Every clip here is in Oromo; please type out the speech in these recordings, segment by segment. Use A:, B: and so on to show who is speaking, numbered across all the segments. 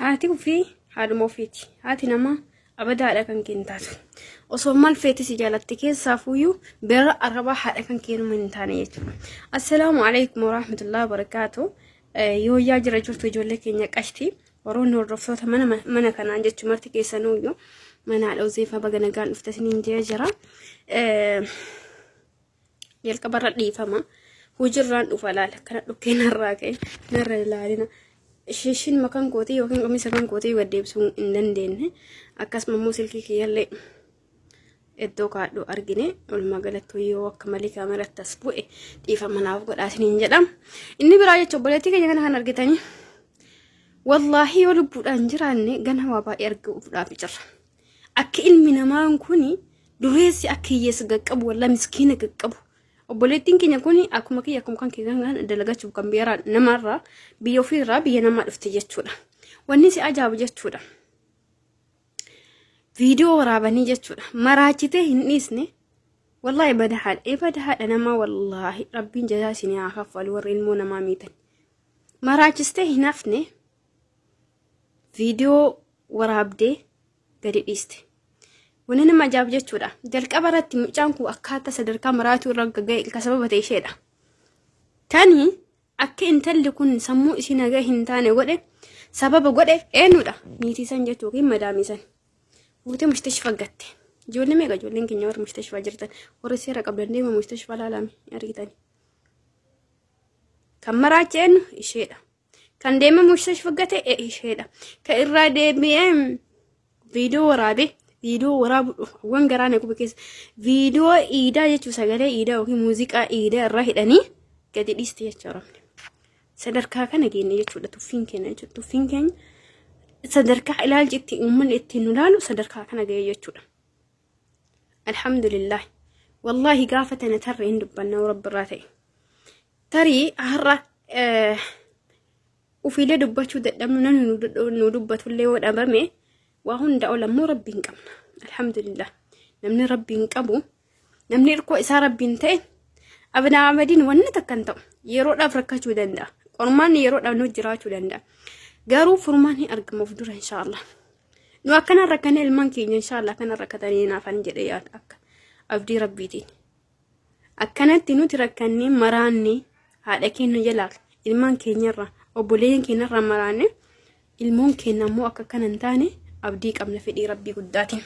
A: Haati ofii haadhuma ofiiti. Haati namaa abadaadha kan kee hin taatu. Osoo maal feete si jaalatti keessaafuyyuu bira arrabaa haadha kan keenuma hin taane jechuudha. Assalaamu alaikum warahmatullahi wabarakaatu. Yooyyaa jira jirtu ijoollee keenya qashti. Warroonni hordoftoota mana mana kanaan jechuun marti keessanuyyuu mana haadha Uzeefaa baga nagaan dhufte isiniin jee jira. Jalqabarra dhiifama. Hojiirraan dhufa laala kana dhukkee narraa ka'e narra ilaalina. Ishiin makan kootii yookiin qamisa kan kootii gad deebisuu hin dandeenye. Akkasuma immoo silkii kiyyallee iddoo kaadhu argine walumaa galatti yoo akka malee kaameratti as bu'e dhiifama naaf godhaa isiniin jedha. Inni biraa jecha obboleettii keenya kana kan argitanii wallaahi yoo lubbuudhaan jiraanne gana waa baay'ee arguudhaaf jirra. Akka ilmi namaa kun dureessi akka hiyyeessa qaqqabu wallaa miskiina qaqqabu. Obboleettiin keenya kun akkuma kiyya akkuma kan kee kan dalagachuuf kan biyya namarraa biyya ofiirraa biyya namaa dhufte jechuudha. Wanni si ajaa'ibu jechuudha. Viidiyoo waraabanii jechuudha. Maraachitee hin dhiisne. Wallaahi bada haadha. Bada haadha namaa wallaahi rabbiin jazaa isin haa kaffalu warri ilmoo namaa miitan. Maraachistee hin hafne viidiyoo waraabdee gadi dhiiste. Wanni nama ajaa'ibu jechuudha. Jalqaba irratti mucaan kun akkaataa sadarkaa maraatuu irra ga'e ka sababa ta'e isheedha. Tani akka intalli kun sammuu isii nagaa hin taane godhe sababa godhe eenyudha? Niitii san jechuu yookiin madaamii san. Fuutee mustashfa gatte. Ijoollee meeqa ijoolleen keenya warri mustashfa jirtan warri seera qabdan deema mustashfa laalame argitani. Kan maraache eenyu isheedha. Kan deeme mustashfa gate isheedha. Kan irraa deebi'ee viidiyoo waraabe viidiyoo waraabu waan garaa na gube keessa viidiyoo iidaa jechuun sagalee iidaa yookiin muuziqaa iidaa irraa hidhanii gadi dhiiste jechuudha. Sadarkaa kana geenne jechuudha tuffiin keenya jechuudha. Tuffiin keenya sadarkaa ilaalchi ittiin uummanni ittiin nu ilaalu sadarkaa kana ga'e jechuudha. Alhamdulillah. Wallaahi gaafa tana tarree hin dubbanna rabbi irraa ta'e. Tarii har'a ufiilee dubbachuu dadhabnu namni nu dubbatullee yoo dhabame waa hunda ol ammoo rabbiin qabna. Alhamdulillah. Namni rabbiin qabu namni hirkoo isaa rabbiin ta'e abnaa amadiin wanni takka hin ta'u yeroodhaaf rakkachuu danda'a. Qormaanni yeroodhaaf nu jiraachuu danda'a. Garuu furmaanni argama of dura inshaallah. Nu akkana rakkannee ilmaan keenya inshaallah akkana rakkatanii naafan jedhee yaada akka abdii rabbiitiin. Akkanatti nuti rakkannee maraanne haadha keenya jalaa ilmaan keenyarraa obboleeyyan keenyarraa maraanne ilmoon keenya ammoo akka kana hin taane abdii qabna fedhii rabbii guddaatiin.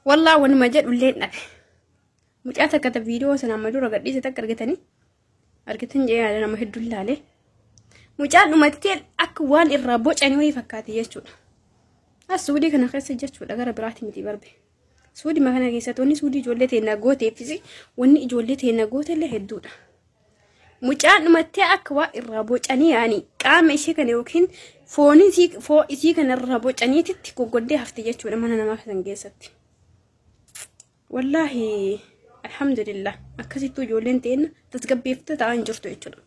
A: Wallaa wanuma jedhu illee dhabe. Mucaa takka ta viidiyoo sana amma dura gadhiise takka argitanii argitan jee yaada nama hedduu ilaale. Mucaan dhumattee akka waan irraa bocanii wayii fakkaate jechuudha. As suudii kana keessa jechuudha gara biraati miti barbe. Suudii kana keessatti wanni suudii ijoollee teennaa gooteefis wanni ijoollee teennaa gootellee hedduudha. Mucaan dhumattee akka waa irraa bocanii yaani qaama ishee kana yookiin foon isii kana irraa bocaniititti goggoddee hafte jechuudha mana namaa kan keessatti. Wallaahi alhamdulillah akkasittuu ijoolleen teenna tasgabbeeffatoo ta'aa hin jirtu jechuudha.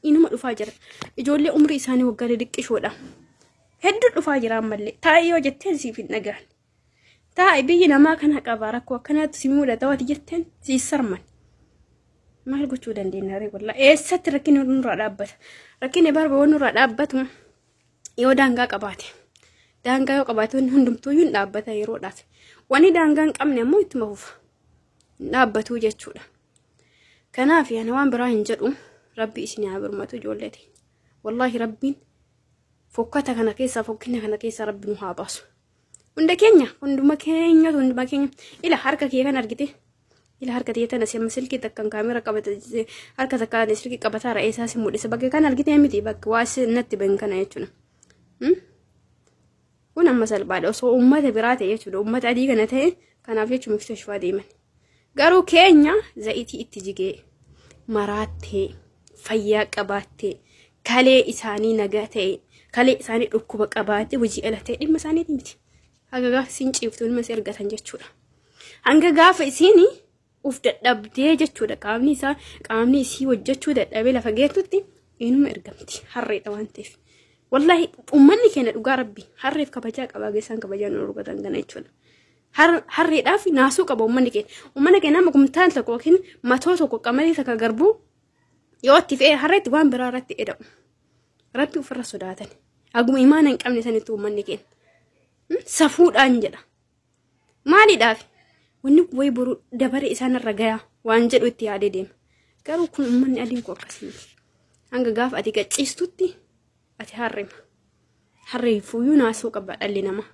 A: Inuma dhufaa jira. Ijoollee umrii isaanii waggaa xixiqqishoodha. Hedduu dhufaa jira ammallee. Taa'ee yoo jetteen siif hin dhagahan. Taa'e biyyi namaa kana qaba rakkoo akkanaatti si mudata waati jetteen siif sarman. Maal gochuu dandeenya ree wallaahi eessatti rakkinni nurraa dhaabbata. Rakkinni barba waan nurraa dhaabbatu yoo daangaa qabaate. Daangaa yoo qabaate wanni hundumtuuyyuu hin dhaabbata yeroodhaaf. Wanni daangaa hin qabne ammoo ittuma fufa. Hin dhaabbatu jechuudha. Kanaaf ani waan biraa hin jedhu rabbi isin haa birmatu ijoollee teenya. Wallaahi rabbiin fokkata kana keessaa fokkina kana keessaa rabbi nu haa baasu. Hunda keenya hunduma keenya hunduma keenya ila harka kee kan argite ila harka kee tana si amma silkii takkan kaamera qabate harka takkaan silkii qabataa ra'ee isaa si mul'isa bakka kan argite miti bakka waa si natti ban kana jechuudha. Kun amma salphaadha osoo uummata biraa ta'e jechuudha uummata adii kana ta'e kanaaf jechuun mustashfaa deeman. Garuu keenya za'itii itti jigee maraattee fayyaa qabaattee kalee isaanii nagaa ta'e kalee isaanii dhukkuba qabaattee hojii ala ta'e dhimma isaaniiti miti. Hanga gaafa isin ciiftu ilma si argatan jechuudha. Hanga gaafa isiin uf dadhabdee jechuudha qaamni isaa qaamni isii hojjechuu dadhabee lafa geettutti inuma ergamti harreedha waan ta'eef. Wallaahi uummanni keenya dhugaa rabbi harreef kabajaa qabaa geessaan kabajaa nu argatan kana jechuudha. Harreedhaaf naasuu qaba uummanni keenya. Uummanni keenya nama kumtaan tokko yookiin matoo tokko qamadii takka garbuu yoo itti fe'e harreetti waan biraa irratti eda'u. Rabbi ofirra sodaatan. Haguma imaana hin qabne sanitti uummanni keenya. Safuudhaan jedha. Maaliidhaaf? Wanni kun wayi boru dabare isaan irra gayaa waan jedhu itti yaadee deema. Garuu kun uummanni adiin kun akkasii miti. Hanga gaafa ati gacciistutti ati harrema. Harree fuuyyuu naasuu qaba dhalli namaa.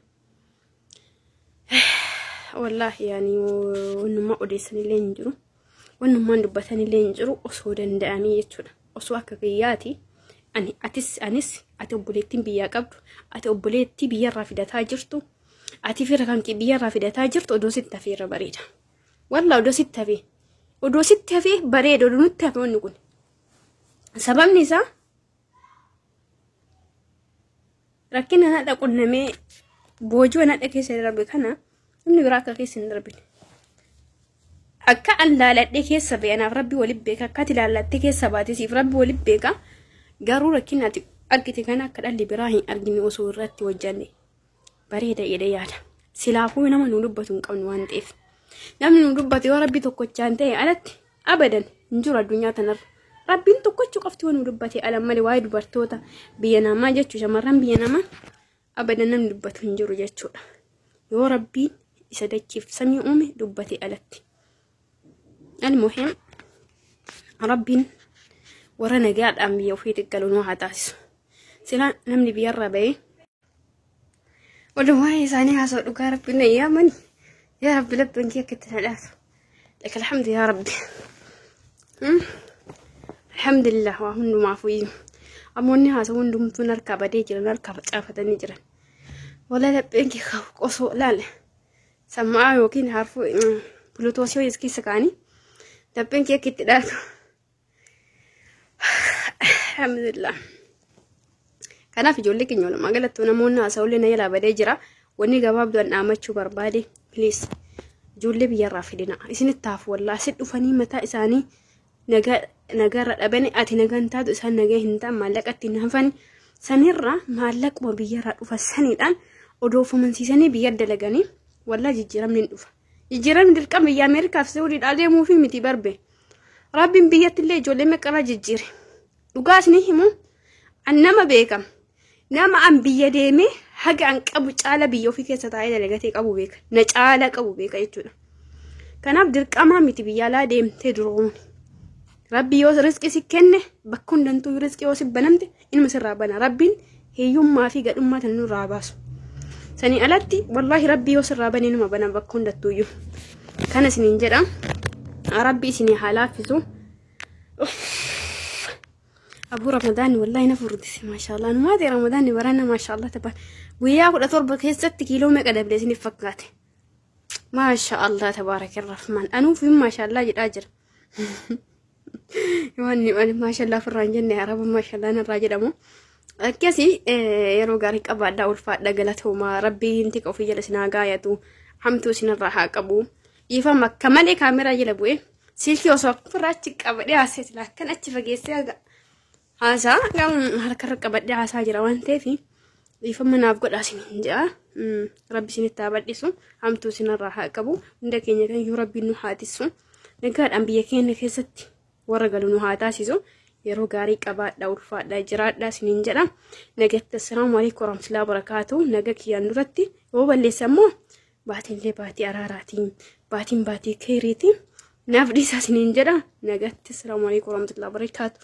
A: Wallaahi yaani wannummaa odeessanillee hin jiru. Wannummaan dubbatanillee hin jiru osoo danda'amee jechuudha. Osoo akka kiyyaati ani atis anis ati obboleettiin biyyaa qabdu ati obboleettii biyyarraa fidataa jirtu ati fira kan kee biyyarraa fidataa jirtu odoo sitti hafee irra bareeda. Wallaa odoo sitti hafee odoo sitti hafee bareeda odoo nutti hafe wanni kun. Sababni isaa rakkina nadha qunnamee boojuu nadha keessa darbe kana namni biraa akka keessa hin darbine. Akka an laaladhee keessa ba'e anaaf rabbi waliin beeka akka ati laallattee keessa baate siif rabbi waliin beeka garuu rakkina ati argite kana akka dhalli biraa hin argine osoo irratti hojjanne bareeda jedhee yaada. Silaafuu nama nu dubbatu hin qabnu waan ta'eef. Namni nu dubbatu yoo rabbi tokkochaan ta'e alatti abadan hin jiru addunyaa tanarra. Rabbiin tokkochuu qofti yoo nu dubbate ala malee waa'ee dubartoota biyya namaa jechuu shamarran biyya namaa abadan namni dubbatu hin jiru jechuudha. Yoo rabbiin isa dachiif samii uume dubbate alatti. Almuhim rabbiin warra nagaadhaan biyya ofiitti galu nu haa taasisu. Silaa namni biyyarraa ba'ee walumaa isaanii haasa'u dhugaa rabbiin na yaamani. Yaa rabbi lapheen kee akka itti na dhaatu. Laka alhamdu yaa rabbi. Alhamdulillah waa hundumaafuu iyyuu. Ammoonni haasa'u hundumtuun harkaa badee jiran harkaa facaafatanii jiran. Wala lapheen kee osoo laale. Sammaa yookiin harfuu bulutoosii wayii keessa kaa'anii lapheen kee akka itti dhaatu. Alhamdulillah. Kanaaf ijoollee keenya walumaa galatti namoonni haasa'ullee na jalaa badee jira. Wanni gabaabduun dhaamachuu barbaade please ijoollee biyyarraa fidina. Isinitti haafu wallaa asit dhufanii mataa isaanii nagaa nagaarra dhabani ati nagaan taatu isaan nagaa hin ta'an maallaqa ittiin hafan sanirra maallaquma biyyarraa dhufa saniidhaan odoo ofamansiisanii biyya dalaganii wallaa jijjiiramni hin dhufa. Jijjiiramni dirqama biyya Ameerikaaf Saawudiidhaa deemuufi miti barbe. Rabbiin biyyatti illee ijoollee meeqarraa jijjiire. Dhugaa isinii himu an nama beekam. Nama an biyya deemee haga an qabu caala biyya ofii keessa taa'ee dalagatee qabu beeka. Na caala qabu beeka jechuudha. Kanaaf dirqamaa miti biyya alaa deemtee duroomuun. Rabbi yoo riizqii si kenne bakka hundantuu riizqii yoo si banamte ilma sirraa bana. Rabbiin hiyyummaa fi gadhummaa tan nurraa baasu. Sanii alatti wallaahi rabbi yoo sirraa bane numa bana bakka hundattuuyyuu. Kana isiniin jedha. Rabbi isinii haa laaffisu. Abuu Ramadaani wallaahi na furdise maashaallah. Numaa ta'e Ramadaani barana maashaallah tabar. Guyyaa 17 keessatti kiiloo meeqa dabale isiniif fakkaate? Maashaallah tabaaraka rahmaan. Anuuf hin maashaallah jedhaa jira. Wanni ani maashaallah ofirraa hin jenne araba maashaallah narraa jedhamu. Akkasii yeroo gaarii qabaadhaa ulfaadha galatoomaa rabbiin tika ofii jala isin haa gaayatu hamtuu isinirraa haa qabu. Dhiifama akka malee kaameraa jala bu'ee silkii osoo ofirraa achi qabadhee haasa'e silaa akkan achi fageessee haga haasaa harkarra qabadhee haasaa jira waan ta'eef dhiifama naaf godhaa isiniin jedha. Rabbi isinitti haa bal'isu hamtuu isinirraa haa qabu hunda keenya kan rabbiin nu haa tissu nagaadhaan biyya keenya keessatti warra galu nu haa taasisu. Yeroo gaarii qabaadha ulfaadha jiraadha isiniin jedha. Nagatti assalaamu alaikum warahmatullahi wabarakaatu. Naga kiyyaan duratti yoo balleessa immoo baatiinlee baatii araaraatiin baatiin baatii keeriitiin naaf dhiisaa isiniin jedha. Nagatti assalaamu alaikum warahmatullahi wabarakaatu.